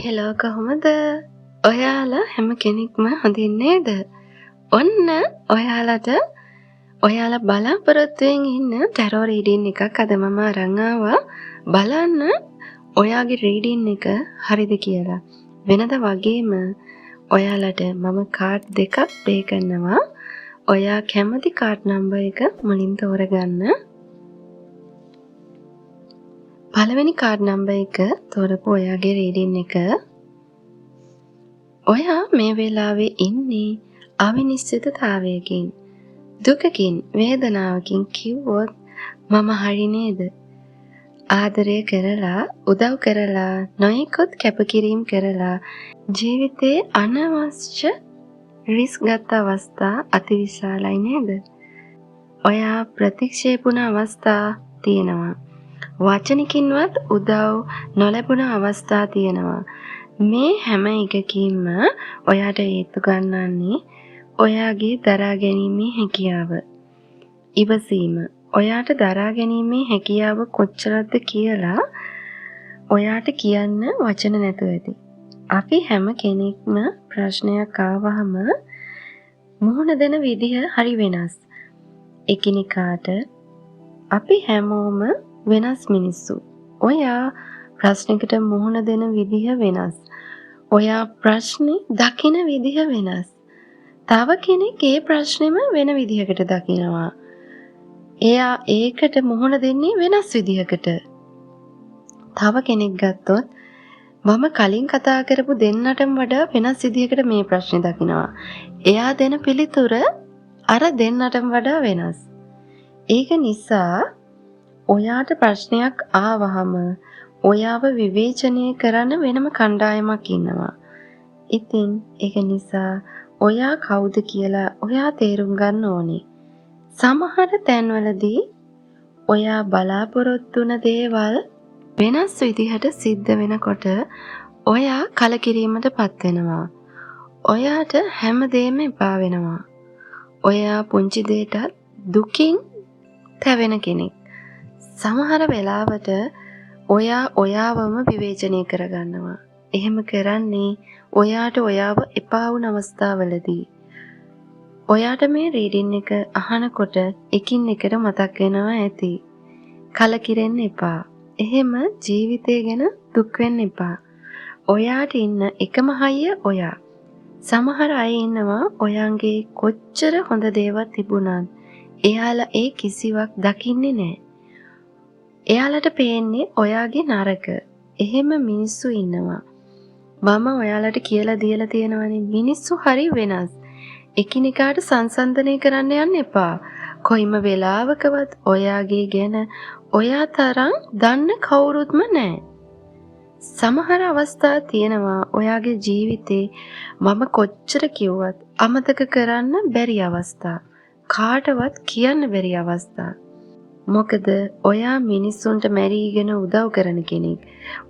Hello, කොහොමද? ඔයාලා හැම කෙනෙක්ම හොඳින් නේද? ඔන්න ඔයාලට ඔයාලා බලාපොරොත්තුවෙන් ඉන්න ටැරෝ රීඩින් එකක් අද මම අරන් ආවා. බලන්න ඔයාගේ රීඩින් එක හරිද කියලා. වෙනද වගේම ඔයාලට මම කාඩ් දෙකක් ප්ලේ කරනවා. ඔයා කැමති කාඩ් නම්බර් එක මුලින් තෝරගන්න. පළවෙනි කාඩ් නම්බර් එක තෝරපු ඔයාගේ රීඩින් එක, ඔයා මේ වෙලාවේ ඉන්නේ අවිනිශ්චිතතාවයකින්, දුකකින්, වේදනාවකින් කිව්වොත් මම හරි නේද? ආදරය කරලා, උදව් කරලා, නොයෙකුත් කැපකිරීම් කරලා ජීවිතේ අනවශ්‍ය රිස්ක් ගත්ත අවස්ථා අතිවිශාලයි නේද? ඔයා ප්‍රතික්ෂේප වුණ අවස්ථා තියෙනවා. වචනකින්වත් උදව් නොලැබුණ අවස්ථා තියෙනවා. මේ හැම එකකින්ම ඔයාට ඒත්තු ගන්නන්නේ ඔයාගේ දරා ගැනීමේ හැකියාව. ඉවසීම. ඔයාට දරා ගැනීමේ හැකියාව කොච්චරක්ද කියලා ඔයාට කියන්න වචන නැතුව ඇති. අපි හැම කෙනෙක්ම ප්‍රශ්නයක් ආවහම මුහුණ දෙන විදිහ හරි වෙනස්. එකිනෙකාට අපි හැමෝම වෙනස් මිනිස්සු. ඔයා ප්‍රශ්නයකට මුහුණ දෙන විදිහ වෙනස්. ඔයා ප්‍රශ්නේ දකින විදිහ වෙනස්. තව කෙනෙක් ඒ ප්‍රශ්නෙම වෙන විදිහකට දකිනවා. එයා ඒකට මුහුණ දෙන්නේ වෙනස් විදිහකට. තව කෙනෙක් ගත්තොත් මම කලින් කතා කරපු දෙන්නටම වඩා වෙනස් විදිහකට මේ ප්‍රශ්නේ දකිනවා. එයා දෙන පිළිතුර අර දෙන්නටම වඩා වෙනස්. ඒක නිසා ඔයාට ප්‍රශ්නයක් ආවහම ඔයාව විවේචනය කරන්න වෙනම කණ්ඩායමක් ඉන්නවා. ඉතින් ඒක නිසා ඔයා කවුද කියලා ඔයා තේරුම් ගන්න ඕනේ. සමහර තැන්වලදී ඔයා බලාපොරොත්තු වුණ දේවල් වෙනස් විදිහට සිද්ධ වෙනකොට ඔයා කලකිරීමට පත් වෙනවා. ඔයාට හැමදේම එපා වෙනවා. ඔයා පුංචි දෙයටත් දුකින් තැවෙන කෙනෙක්. සමහර වෙලාවට ඔයා ඔයාවම විවේචනය කරගන්නවා. එහෙම කරන්නේ ඔයාට ඔයාව එපා වුණ අවස්ථාවලදී. ඔයාට මේ රීඩින් එක අහනකොට එකින් එකට මතක් වෙනවා ඇති. කලකිරෙන්න එපා. එහෙම ජීවිතය ගැන දුක් වෙන්න එපා. ඔයාට ඉන්න එකම හයිය ඔයා. සමහර අය ඉන්නවා, ඔයාගේ කොච්චර හොඳ දේවල් තිබුණත් එයාලා ඒ කිසිවක් දකින්නේ නැහැ. එයාලට පේන්නේ ඔයාගේ නරක. එහෙම මිනිස්සු ඉන්නවා. මම ඔයාලට කියලා දීලා තියෙනවනේ, මිනිස්සු හරි වෙනස්. එකිනෙකාට සංසන්දනය කරන්න යන්න එපා. කොයිම වෙලාවකවත් ඔයාගේ ගැන ඔයා තරම් දන්න කවුරුත්ම නෑ. සමහර අවස්ථා තියෙනවා ඔයාගේ ජීවිතේ මම කොච්චර කිව්වත් අමතක කරන්න බැරි අවස්ථා. කාටවත් කියන්න බැරි අවස්ථා. මොකද ඔයා මිනිස්සුන්ට මැරීගෙන උදව් කරන කෙනෙක්.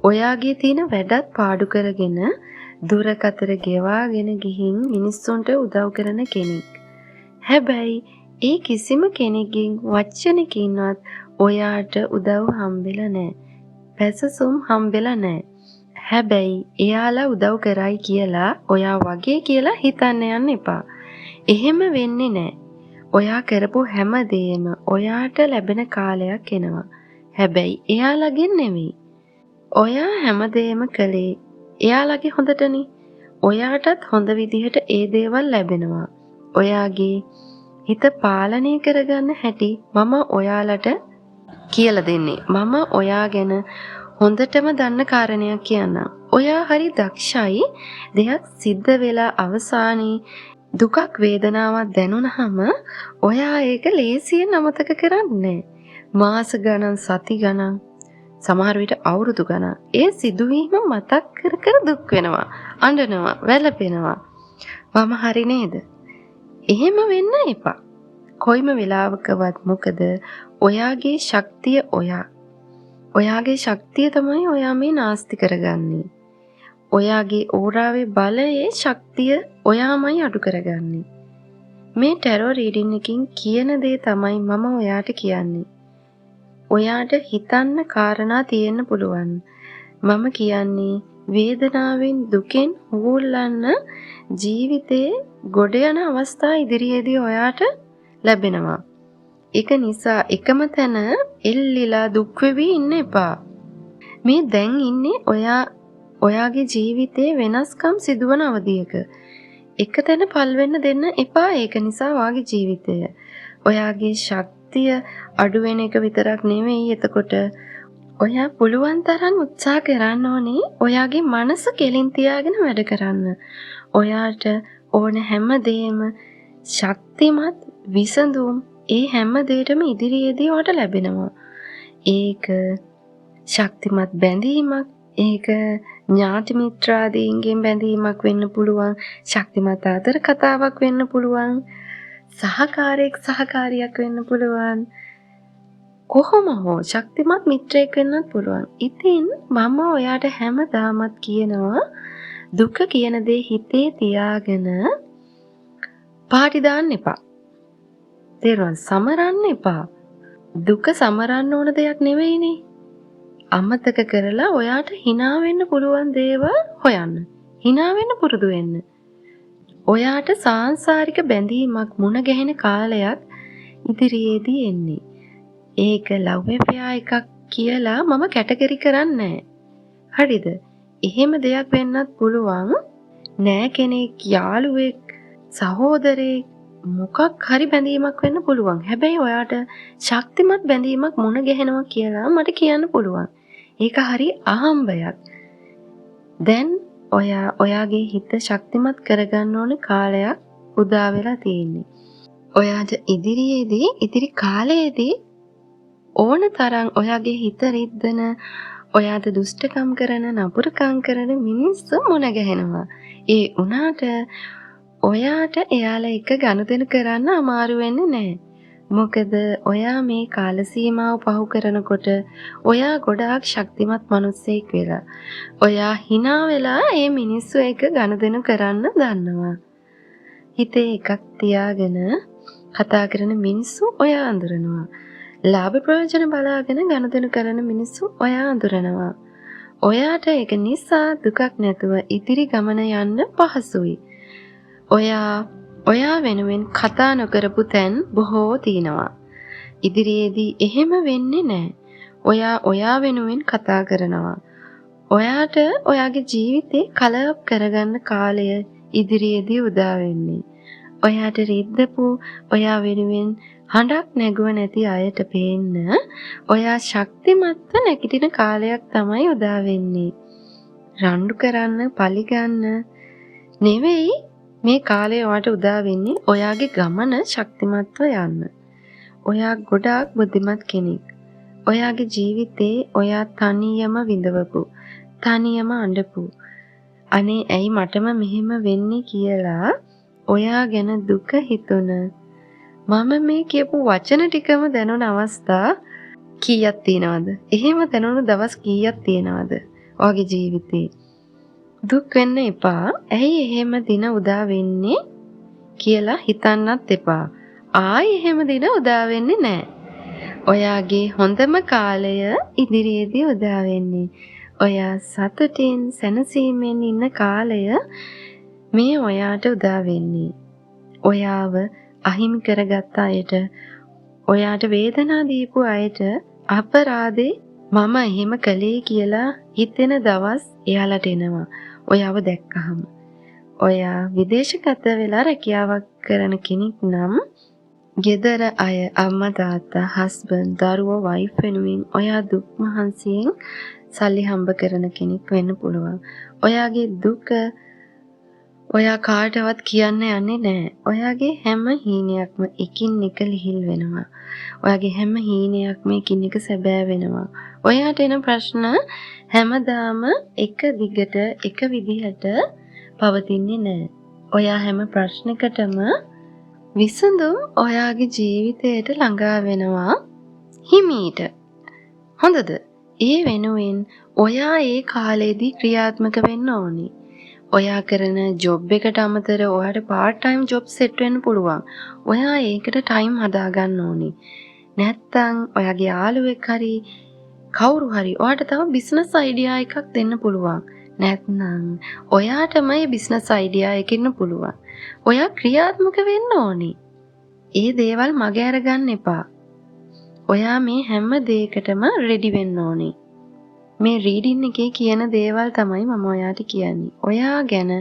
ඔයාගේ තියෙන වැඩත් පාඩු කරගෙන දුරකතර ගෙවාගෙන ගිහින් මිනිස්සුන්ට උදව් කරන කෙනෙක්. හැබැයි ඒ කිසිම කෙනෙක්ගෙන් වචනකින්වත් ඔයාට උදව් හම්බෙලා නෑ. පැසසුම් හම්බෙලා නෑ. හැබැයි එයාලා උදව් කරයි කියලා ඔයා වගේ කියලා හිතන්න යන්න එපා. එහෙම වෙන්නේ නෑ. ඔයා කරපු හැම දේම ඔයාට ලැබෙන කාලයක් එනවා. හැබැයි එයාලගෙන් නෙවෙයි. ඔයා හැමදේම කළේ එයාලගේ හොඳටනේ. ඔයාටත් හොඳ විදිහට ඒ දේවල් ලැබෙනවා. ඔයාගේ හිත පාලනය කරගන්න හැටි මම ඔයාලට කියලා දෙන්නේ. මම ඔයා ගැන හොඳටම දන්න කාරණයක් කියන්නම්. ඔයා හරි දක්ෂයි. දෙයක් සිද්ධ වෙලා අවසානයේ දුකක් වේදනාවක් දැනුණහම ඔයා ඒක ලේසියෙන් අමතක කරන්නේ. මාස ගණන්, සති ගණන්, සමහර විට අවුරුදු ගණන් ඒ සිදුවීම මතක් කර කර දුක් වෙනවා, අඬනවා, වැළපෙනවා. මම හරි නේද? එහෙම වෙන්න එපා. කොයිම වෙලාවකවත්. මොකද ඔයාගේ ශක්තිය ඔයා. ඔයාගේ ශක්තිය තමයි ඔයා මේ නාස්ති කරගන්නේ. ඔයාගේ ඕරාවේ බලයේ ශක්තිය ඔයාමයි අඩු කරගන්නේ. මේ ටැරෝ රීඩින් එකකින් කියන දේ තමයි මම ඔයාට කියන්නේ. ඔයාට හිතන්න කාරණා තියෙන්න පුළුවන්. මම කියන්නේ වේදනාවෙන් දුකෙන් හූල්ලන්න ජීවිතේ ගොඩ යන අවස්ථා ඉදිරියේදී ඔයාට ලැබෙනවා. ඒක නිසා එකම තැන එල්ලිලා දුක් වෙවි ඉන්න එපා. මේ දැන් ඉන්නේ ඔයා ඔයාගේ ජීවිතේ වෙනස්කම් සිදුවන අවධියක. එක තැන පල් වෙන්න දෙන්න එපා. ඒක නිසා ඔයාගේ ජීවිතය, ඔයාගේ ශක්තිය අඩු වෙන එක විතරක් නෙවෙයි. එතකොට ඔයා පුළුවන් තරම් උත්සාහ කරන්න ඕනේ ඔයාගේ මනස කෙලින් තියාගෙන වැඩ කරන්න. ඔයාට ඕන හැම දෙයක්ම ශක්තිමත් විසඳුම් ඒ හැම දෙයකටම ඉදිරියේදී ඔයාට ලැබෙනවා. ඒක ශක්තිමත් බැඳීමක්, ඒක ඥාති මිත්‍රාදීන්ගෙන් බැඳීමක් වෙන්න පුළුවන්, ශක්තිමත් ආදර කතාවක් වෙන්න පුළුවන්, සහකාරයෙක් සහකාරියක් වෙන්න පුළුවන්, කොහොම හෝ ශක්තිමත් මිත්‍රයෙක් වෙන්නත් පුළුවන්. ඉතින් මම ඔයාට හැමදාමත් කියනවා, දුක කියන දේ හිතේ තියාගෙන පාටි දාන්න එපා. තේරුවන් සමරන්න එපා. දුක සමරන්න ඕන දෙයක් නෙවෙයිනේ. අමතක කරලා ඔයාට හිනා වෙන්න පුළුවන් දේවල් හොයන්න. හිනා වෙන්න පුරුදු වෙන්න. ඔයාට සාංසාරික බැඳීමක් මුණ ගැහෙන කාලයක් ඉදිරියේදී එන්නේ. ඒක ලව් ඇෆෙයා එකක් කියලා මම කැටගරි කරන්නේ නෑ. හරිද? එහෙම දෙයක් වෙන්නත් පුළුවන්. නෑ කෙනෙක්, යාළුවෙක්, සහෝදරයෙක්, මොකක් හරි බැඳීමක් වෙන්න පුළුවන්. හැබැයි ඔයාට ශක්තිමත් බැඳීමක් මුණ ගැහෙනවා කියලා මට කියන්න පුළුවන්. ඒක හරි අහම්බයක්. දැන් ඔයා ඔයාගේ හිත ශක්තිමත් කරගන්න ඕන කාලයක් උදා වෙලා තියෙන්නේ. ඔයාට ඉදිරියේදී, ඉදිරි කාලයේදී ඕන තරම් ඔයාගේ හිත රිද්දන, ඔයාට දුෂ්ටකම් කරන, නපුරකම් කරන මිනිස්සු මුණ ගැහෙනවා. ඒ වුණාට ඔයාට එයාලා එක්ක ගනුදෙනු කරන්න අමාරු වෙන්නේ නෑ. මොකද ඔයා මේ කාල සීමාව පහු කරනකොට ඔයා ගොඩාක් ශක්තිමත් මිනිස්සෙක් වෙලා. ඔයා හිනා වෙලා ඒ මිනිස්සු එක්ක ගනුදෙනු කරන්න දන්නවා. හිතේ එකක් තියාගෙන කතා කරන මිනිස්සු ඔයා අඳුරනවා. ලාභ ප්‍රයෝජන බලාගෙන ගනුදෙනු කරන මිනිස්සු ඔයා අඳුරනවා. ඔයාට ඒක නිසා දුකක් නැතුව ඉදිරි ගමන යන්න පහසුයි. ඔයා ඔයා වෙනුවෙන් කතා නොකරපු තැන් බොහෝ තියෙනවා. ඉදිරියේදී එහෙම වෙන්නේ නෑ. ඔයා ඔයා වෙනුවෙන් කතා කරනවා. ඔයාට ඔයාගේ ජීවිතේ කලර් අප් කරගන්න කාලය ඉදිරියේදී උදා වෙන්නේ. ඔයාට රිද්දපු, ඔයා වෙනුවෙන් හඬක් නැගුව නැති අයට පේන්න ඔයා ශක්තිමත්ව නැගිටින කාලයක් තමයි උදා වෙන්නේ. රණ්ඩු කරන්න, පලිගන්න නෙවෙයි මේ කාලය ඔයාට උදා වෙන්නේ ඔයාගේ ගමන ශක්තිමත්ව යන්න. ඔයා ගොඩාක් බුද්ධිමත් කෙනෙක්. ඔයාගේ ජීවිතේ ඔයා තනියම විඳවපු, තනියම අඬපු, අනේ ඇයි මටම මෙහෙම වෙන්නේ කියලා ඔයා ගැන දුක හිතුන, මම මේ කියපු වචන ටිකම දැනුණ අවස්ථා කීයක් තියෙනවද? එහෙම දැනුණු දවස් කීයක් තියෙනවද ඔයාගේ ජීවිතේ? දුක් වෙන්න එපා. ඇයි එහෙම දින උදා වෙන්නේ කියලා හිතන්නත් එපා. ආයි එහෙම දින උදා වෙන්නේ නෑ. ඔයාගේ හොඳම කාලය ඉදිරියේදී උදා වෙන්නේ. ඔයා සතුටින් සැනසීමෙන් ඉන්න කාලය මේ ඔයාට උදා වෙන්නේ. ඔයාව අහිමි කරගත්ත අයට, ඔයාට වේදනා දීපු අයට අපරාධේ මම එහෙම කළේ කියලා හිතෙන දවස් එයාලට එනවා. ඔයාව දැක්කහම. ඔයා විදේශගත වෙලා රැකියාවක් කරන කෙනෙක් නම් ගෙදර අය, අම්මා තාත්තා, හස්බන්ඩ්, දරුවෝ, වයිෆ් වෙනුවෙන් ඔයා දුක් මහන්සියෙන් සල්ලි හම්බ කරන කෙනෙක් වෙන්න පුළුවන්. ඔයාගේ දුක ඔයා කාටවත් කියන්න යන්නේ නෑ. ඔයාගේ හැම හීනයක්ම එකින් එක ලිහිල් වෙනවා. ඔයාගේ හැම හීනයක්ම එකින් එක සැබෑ වෙනවා. ඔයාට එන ප්‍රශ්න හැමදාම එක දිගට එක විදිහට පවතින්නේ නෑ. ඔයා හැම ප්‍රශ්නකටම විසඳුම් ඔයාගේ ජීවිතයට ළඟා වෙනවා හිමීට. හොඳද? ඒ වෙනුවෙන් ඔයා ඒ කාලේදී ක්‍රියාත්මක වෙන්න ඕනේ. ඔයා කරන ජොබ් එකට අමතරව ඔයාට පාර්ට් ටයිම් ජොබ් සෙට් වෙන්න පුළුවන්. ඔයා ඒකට ටයිම් හදාගන්න ඕනේ. නැත්තම් ඔයාගේ යාළුවෙක් හරි කවුරු හරි ඔයාට තව බිස්නස් අයිඩියා එකක් දෙන්න පුළුවන්. නැත්නම් ඔයාටම මේ බිස්නස් අයිඩියා එක ඉන්න පුළුවන්. ඔයා ක්‍රියාත්මක වෙන්න ඕනේ. ඒ දේවල් මග අරගන්න එපා. ඔයා මේ හැම දෙයකටම රෙඩි වෙන්න ඕනේ. මේ රීඩින් එකේ කියන දේවල් තමයි මම ඔයාට කියන්නේ. ඔයා ගැන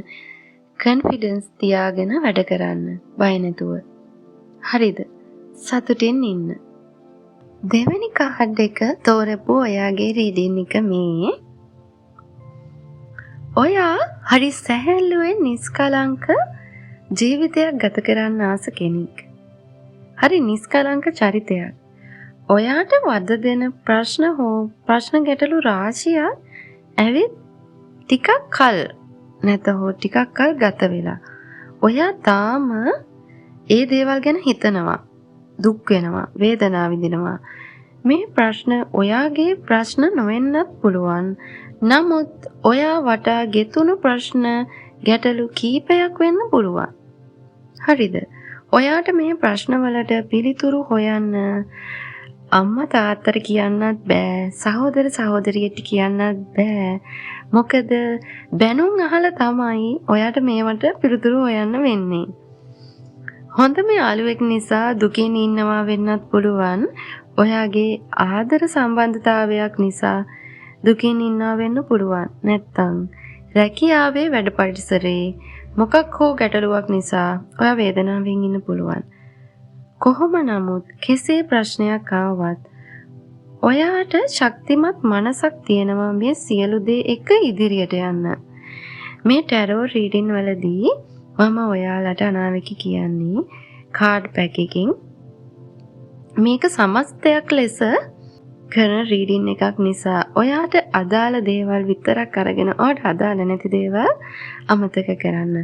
කන්ෆිඩන්ස් තියාගෙන වැඩ කරන්න. බය නැතුව. හරිද? සතුටින් ඉන්න. දෙවෙනි කාඩ් එක තෝරපු ඔයාගේ රීඩින් එක මේ. ඔයා හරි සැහැල්ලුවෙන් නිස්කලංක ජීවිතයක් ගත කරන්න ආස කෙනෙක්. හරි නිස්කලංක චරිතයක්. ඔයාට වද දෙන ප්‍රශ්න හෝ ප්‍රශ්න ගැටලු රාශියක් ඇවිත් ටිකක් කල් නැතහොත් ටිකක් කල් ගත වෙලා. ඔයා තාම ඒ දේවල් ගැන හිතනවා. දුක් වෙනවා, වේදනාව විඳිනවා. මේ ප්‍රශ්න ඔයාගේ ප්‍රශ්න නොවෙන්නත් පුළුවන්. නමුත් ඔයා වටා ගෙතුණු ප්‍රශ්න ගැටලු කීපයක් වෙන්න පුළුවන්. හරිද? ඔයාට මේ ප්‍රශ්නවලට පිළිතුරු හොයන්න අම්මා තාත්තට කියන්නත් බෑ, සහෝදර සහෝදරියට කියන්නත් බෑ. මොකද බැනුම් අහලා තමයි ඔයාට මේවට පිළිතුරු හොයන්න වෙන්නේ. හොඳම යාළුවෙක් නිසා දුකින් ඉන්නවා වෙන්නත් පුළුවන්. ඔයාගේ ආදර සම්බන්ධතාවයක් නිසා දුකින් ඉන්නවා වෙන්න පුළුවන්. නැත්තම් රැකියාවේ වැඩ පරිසරයේ මොකක් හෝ ගැටලුවක් නිසා ඔයා වේදනාවෙන් ඉන්න පුළුවන්. කොහොම නමුත් කෙසේ ප්‍රශ්නයක් ආවත් ඔයාට ශක්තිමත් මනසක් තියෙනවා මේ සියලු දේ එක ඉදිරියට යන්න. මේ ටැරෝ රීඩින් වලදී මම ඔයාලට අනාවැකි කියන්නේ කාඩ් පැක් එකකින්. මේක සමස්තයක් ලෙස කරන රීඩින් එකක් නිසා ඔයාට අදාළ දේවල් විතරක් අරගෙන ඔයාට අදාළ නැති දේවල් අමතක කරන්න.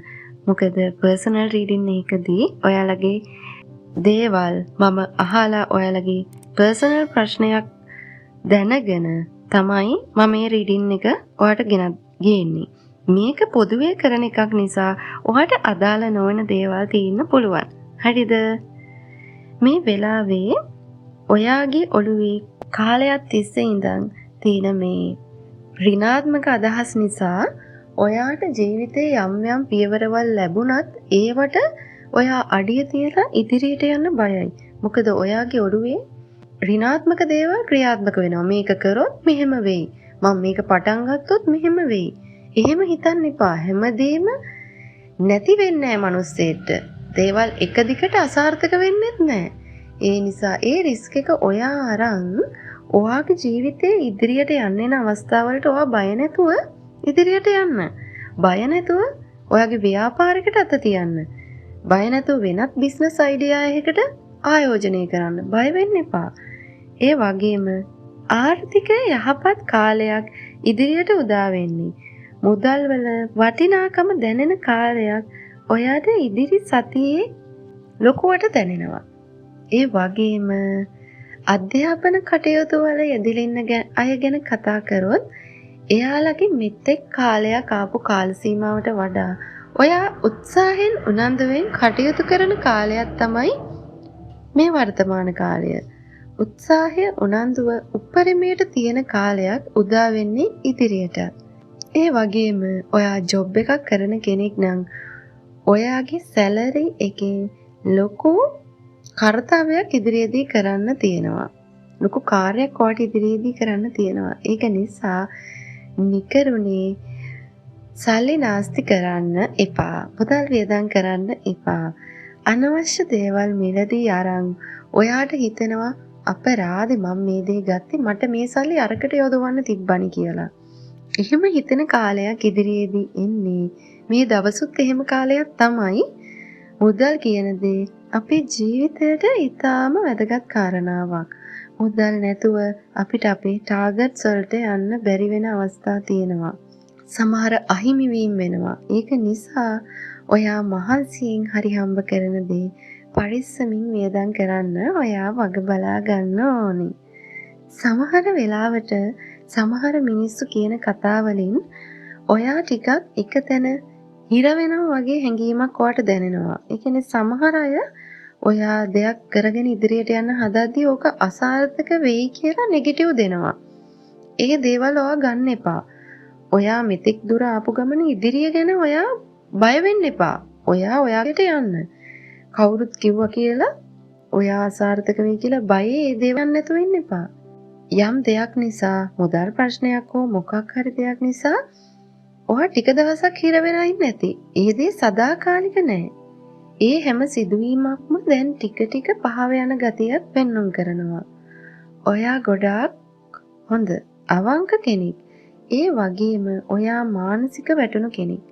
මොකද පර්සනල් රීඩින් එකකදී ඔයාලගේ දේවල් මම අහලා ඔයාලගේ පර්සනල් ප්‍රශ්නයක් දැනගෙන තමයි මම මේ රීඩින් එක ඔයාට ගෙනත් ගේන්නේ. මේක පොදුවේ කරන එකක් නිසා ඔයාට අදාළ නොවන දේවල් තියෙන්න පුළුවන්. හරිද? මේ වෙලාවේ ඔයාගේ ඔළුවේ කාලයක් තිස්සේ ඉඳන් තියෙන මේ ඍණාත්මක අදහස් නිසා ඔයාට ජීවිතේ යම් යම් පියවරවල් ලැබුණත් ඒවට ඔයා අඩිය තියලා ඉදිරියට යන්න බයයි. මොකද ඔයාගේ ඔළුවේ ඍණාත්මක දේවල් ක්‍රියාත්මක වෙනවා. මේක කරොත් මෙහෙම වෙයි. මම මේක පටන් ගත්තොත් මෙහෙම වෙයි. එහෙම හිතන්න එපා. හැමදේම නැති වෙන්නේ නෑ මනුස්සයෙක්ට. දේවල් එක දිගට අසාර්ථක වෙන්නෙත් නෑ. ඒ නිසා ඒ රිස්ක් එක ඔයා අරන් ඔයාගේ ජීවිතේ ඉදිරියට යන්න එන අවස්ථාවලට ඔයා බය නැතුව ඉදිරියට යන්න. බය නැතුව ඔයාගේ ව්‍යාපාරයකට අත තියන්න. බය නැතුව වෙනත් බිස්නස් අයිඩියා එකකට ආයෝජනය කරන්න. බය වෙන්න එපා. ඒ වගේම ආර්ථික යහපත් කාලයක් ඉදිරියට උදා වෙන්නේ. මුදල් වල වටිනාකම දැනෙන කාලයක් ඔයාට ඉදිරි සතියේ ලොකුවට දැනෙනවා. ඒ වගේම අධ්‍යාපන කටයුතු වල යෙදිලා ඉන්න අය ගැන කතා කරොත් එයාලගේ මෙතෙක් කාලයක් ආපු කාල සීමාවට වඩා ඔයා උත්සාහයෙන් උනන්දුවෙන් කටයුතු කරන කාලයක් තමයි මේ වර්තමාන කාලය. උත්සාහය උනන්දුව උපරිමයට තියෙන කාලයක් උදා වෙන්නේ ඉදිරියට. ඒ වගේම ඔයා ජොබ් එකක් කරන කෙනෙක් නම් ඔයාගේ සැලරි එකෙන් ලොකු කර්තව්‍යයක් ඉදිරියේදී කරන්න තියෙනවා. ලොකු කාර්යයක් ඔයාට ඉදිරියේදී කරන්න තියෙනවා. ඒක නිසා නිකරුණේ සල්ලි නාස්ති කරන්න එපා. මුදල් වියදම් කරන්න එපා. අනවශ්‍ය දේවල් මිලදී අරන් ඔයාට හිතෙනවා අපරාධේ මම මේ දේ ගත්තේ, මට මේ සල්ලි අරකට යොදවන්න තිබ්බනි කියලා. එහෙම හිතෙන කාලයක් ඉදිරියේදී එන්නේ. මේ දවසුත් එහෙම කාලයක් තමයි. මුදල් කියන දේ අපේ ජීවිතයට ඉතාම වැදගත් කාරණාවක්. මුදල් නැතුව අපිට අපේ ටාගට්ස් වලට යන්න බැරි වෙන අවස්ථා තියෙනවා. සමහර අහිමිවීම් වෙනවා. ඒක නිසා ඔයා මහන්සියෙන් හරි හම්බ කරන දේ පරිස්සමින් වියදම් කරන්න ඔයා වග බලා ගන්න ඕනේ. සමහර වෙලාවට සමහර මිනිස්සු කියන කතාවලින් ඔයා ටිකක් එක තැන හිර වෙනවා වගේ හැඟීමක් ඔයාට දැනෙනවා. ඒ කියන්නේ සමහර අය ඔයා දෙයක් කරගෙන ඉදිරියට යන්න හදද්දී ඕක අසාර්ථක වෙයි කියලා නෙගටිව් දෙනවා. ඒ දේවල් ඔයා ගන්න එපා. ඔයා මෙතෙක් දුර ආපු ගමන ඉදිරිය ගැන ඔයා බය වෙන්න එපා. ඔයා ඔයාට යන්න. කවුරුත් කිව්වා කියලා ඔයා අසාර්ථක වෙයි කියලා බයේ ඒ දේවල් නැතුව ඉන්න එපා. යම් දෙයක් නිසා මුදල් ප්‍රශ්නයක් හෝ මොකක් හරි දෙයක් නිසා ඔයා ටික දවසක් හිර වෙලා ඉන්න ඇති. ඒ දේ සදාකාලික නෑ. ඒ හැම සිදුවීමක්ම දැන් ටික ටික පහව යන ගතියක් පෙන්නුම් කරනවා. ඔයා ගොඩාක් හොඳ අවංක කෙනෙක්. ඒ වගේම ඔයා මානසික වැටුණු කෙනෙක්.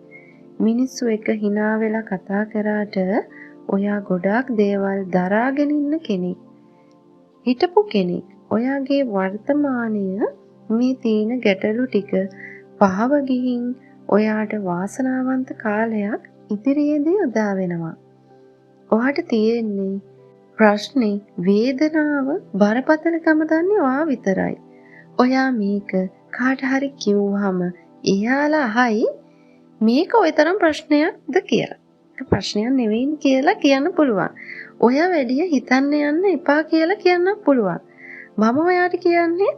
මිනිස්සු එක්ක හිනා වෙලා කතා කරාට ඔයා ගොඩාක් දේවල් දරාගෙන ඉන්න කෙනෙක්. හිටපු කෙනෙක්. ඔයාගේ වර්තමානය මේ තියෙන ගැටලු ටික පහව ගිහින් ඔයාට වාසනාවන්ත කාලයක් ඉදිරියේදී උදා වෙනවා. ඔයාට තියෙන්නේ ප්‍රශ්නේ වේදනාව බරපතලකම දන්නේ ඔයා විතරයි. ඔයා මේක කාට හරි කිව්වහම එයාලා අහයි මේක ඔය තරම් ප්‍රශ්නයක්ද කියලා. ඒක ප්‍රශ්නයක් නෙවෙයි කියලා කියන්න පුළුවන්. ඔයා වැඩිය හිතන්න යන්න එපා කියලා කියන්න පුළුවන්. මම ඔයාට කියන්නේ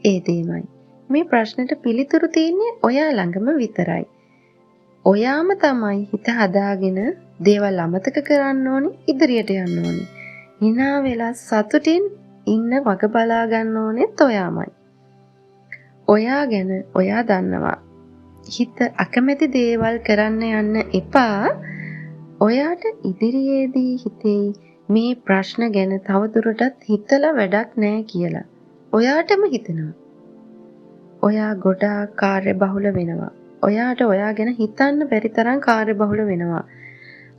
ඒ දෙයමයි. මේ ප්‍රශ්නෙට පිළිතුරු තියෙන්නේ ඔයා ළඟම විතරයි. ඔයාම තමයි හිත හදාගෙන දේවල් අමතක කරන්න ඕනි, ඉදිරියට යන්න ඕනි. හිනා වෙලා සතුටින් ඉන්න වග බලා ගන්න ඕනෙත් ඔයාමයි. ඔයා ගැන ඔයා දන්නවා. හිත අකමැති දේවල් කරන්න යන්න එපා. ඔයාට ඉදිරියේදී හිතෙයි මේ ප්‍රශ්න ගැන තවදුරටත් හිතලා වැඩක් නෑ කියලා. ඔයාටම හිතෙනවා. ඔයා ගොඩාක් කාර්යබහුල වෙනවා. ඔයාට ඔයා ගැන හිතන්න බැරි තරම් කාර්යබහුල වෙනවා.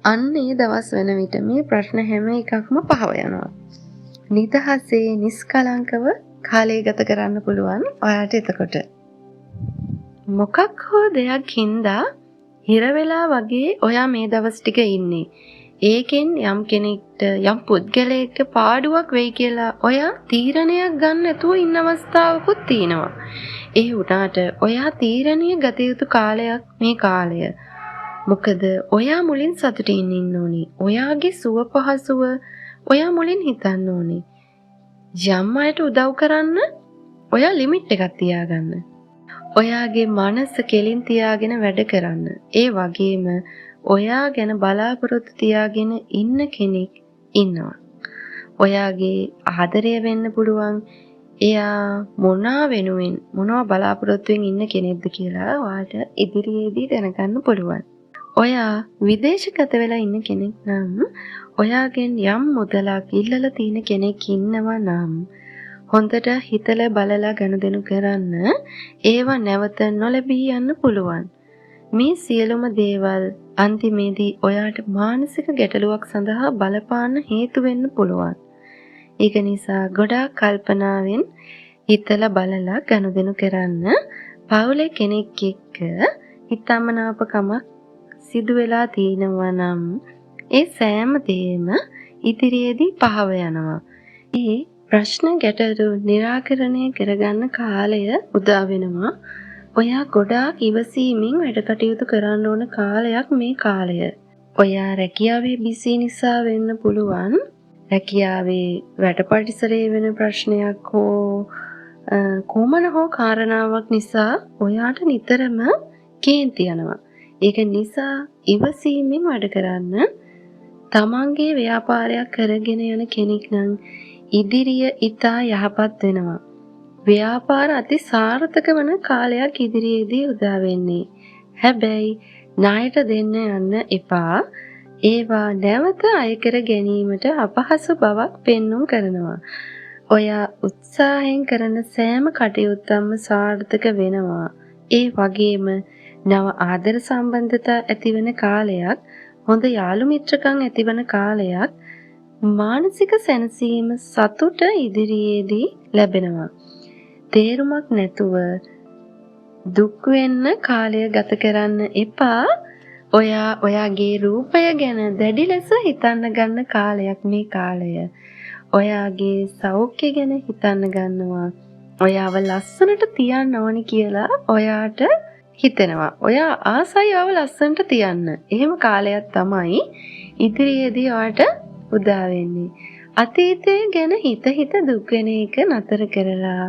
අන්න ඒ දවස් වෙන විට මේ ප්‍රශ්න හැම එකක්ම පහව යනවා. නිදහසේ නිස්කලංකව කාලය ගත කරන්න පුළුවන් ඔයාට එතකොට. මොකක් හෝ දෙයක් හින්දා හිර වෙලා වගේ ඔයා මේ දවස් ටික ඉන්නේ. ඒකෙන් යම් කෙනෙක්ට යම් පුද්ගලයෙක්ට පාඩුවක් වෙයි කියලා ඔයා තීරණයක් ගන්න නැතුව ඉන්න අවස්ථාවකුත් තියෙනවා. ඒ වුණාට ඔයා තීරණය ගත යුතු කාලයක් මේ කාලය. මොකද ඔයා මුලින් සතුටින් ඉන්න ඕනි. ඔයාගේ සුව පහසුව ඔයා මුලින් හිතන්න ඕනි. යම් අයට උදව් කරන්න ඔයා ලිමිට් එකක් තියාගන්න. ඔයාගේ මනස කෙලින් තියාගෙන වැඩ කරන්න. ඒ වගේම ඔයා ගැන බලාපොරොත්තු තියාගෙන ඉන්න කෙනෙක් ඉන්නවා. ඔයාගේ ආදරය වෙන්න පුළුවන්. එයා මොනා වෙනුවෙන් මොනවා බලාපොරොත්තුවෙන් ඉන්න කෙනෙක්ද කියලා ඔයාට ඉදිරියේදී දැනගන්න පුළුවන්. ඔයා විදේශගත වෙලා ඉන්න කෙනෙක් නම් ඔයාගෙන් යම් මුදලක් ඉල්ලලා තියෙන කෙනෙක් ඉන්නවා නම් හොඳට හිතලා බලලා ගනුදෙනු කරන්න. ඒවා නැවත නොලැබී යන්න පුළුවන්. මේ සියලුම දේවල් අන්තිමේදී ඔයාට මානසික ගැටලුවක් සඳහා බලපාන්න හේතු වෙන්න පුළුවන්. ඒක නිසා ගොඩාක් කල්පනාවෙන් හිතලා බලලා ගනුදෙනු කරන්න. පවුලේ කෙනෙක් එක්ක හිතමනාපකමක් සිදු වෙලා තියෙනවා නම් ඒ සෑම දෙයක්ම ඉදිරියේදී පහව යනවා. ඒ ප්‍රශ්න ගැටලු නිරාකරණය කරගන්න කාලය උදා වෙනවා. ඔයා ගොඩාක් ඉවසීමෙන් වැඩ කටයුතු කරන්න ඕන කාලයක් මේ කාලය. ඔයා රැකියාවේ බිසි නිසා වෙන්න පුළුවන්. රැකියාවේ වැඩ පරිසරයේ වෙන ප්‍රශ්නයක් හෝ කුමන හෝ කාරණාවක් නිසා ඔයාට නිතරම කේන්ති යනවා. ඒක නිසා ඉවසීමෙන් වැඩ කරන්න. තමන්ගේ ව්‍යාපාරයක් කරගෙන යන කෙනෙක් නම් ඉදිරිය ඉතා යහපත් වෙනවා. ව්‍යාපාර අති සාර්ථක වන කාලයක් ඉදිරියේදී උදා වෙන්නේ. හැබැයි ණයට දෙන්න යන්න එපා. ඒවා නැවත අය කර ගැනීමට අපහසු බවක් පෙන්නුම් කරනවා. ඔයා උත්සාහයෙන් කරන සෑම කටයුත්තක්ම සාර්ථක වෙනවා. ඒ වගේම නව ආදර සම්බන්ධතා ඇතිවන කාලයක්, හොඳ යාළු මිත්‍රකම් ඇතිවන කාලයක්, මානසික සැනසීම සතුට ඉදිරියේදී ලැබෙනවා. තේරුමක් නැතුව දුක් වෙන්න කාලය ගත කරන්න එපා. ඔයා ඔයාගේ රූපය ගැන දැඩි ලෙස හිතන්න ගන්න කාලයක් මේ කාලය. ඔයාගේ සෞඛ්‍ය ගැන හිතන්න ගන්නවා. ඔයාව ලස්සනට තියන්න ඕනි කියලා ඔයාට හිතෙනවා. ඔයා ආසයි ඔයාව ලස්සනට තියන්න. එහෙම කාලයක් තමයි ඉදිරියේදී ඔයාට උදා වෙන්නේ. අතීතය ගැන හිත හිත දුක් වෙන එක නතර කරලා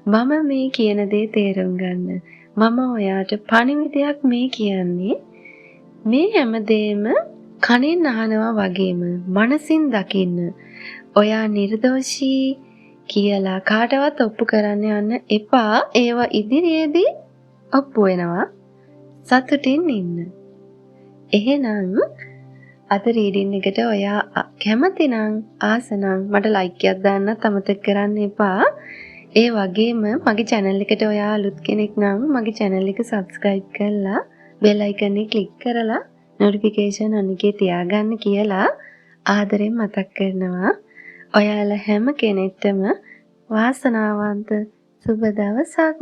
මම මේ කියන දේ තේරුම් ගන්න. මම ඔයාට පණිවිඩයක් මේ කියන්නේ. මේ හැමදේම කනෙන් අහනවා වගේම මනසින් දකින්න. ඔයා නිර්දෝෂී කියලා කාටවත් ඔප්පු කරන්න යන්න එපා. ඒවා ඉදිරියේදී ඔප්පු වෙනවා. සතුටින් ඉන්න. එහෙනම් අද රීඩින් එකට ඔයා කැමති නම්, ආස නම් මට ලයික් එකක් දාන්නත් අමතක කරන්න එපා. ඒ වගේම මගේ චැනල් එකට ඔයා අලුත් කෙනෙක් නම් මගේ චැනල් එක සබ්ස්ක්‍රයිබ් කරලා බෙල් අයිකන් එක ක්ලික් කරලා නොටිෆිකේෂන් ඔන් එකේ තියාගන්න කියලා ආදරෙන් මතක් කරනවා. ඔයාලා හැම කෙනෙක්ටම වාසනාවන්ත සුබ දවසක්.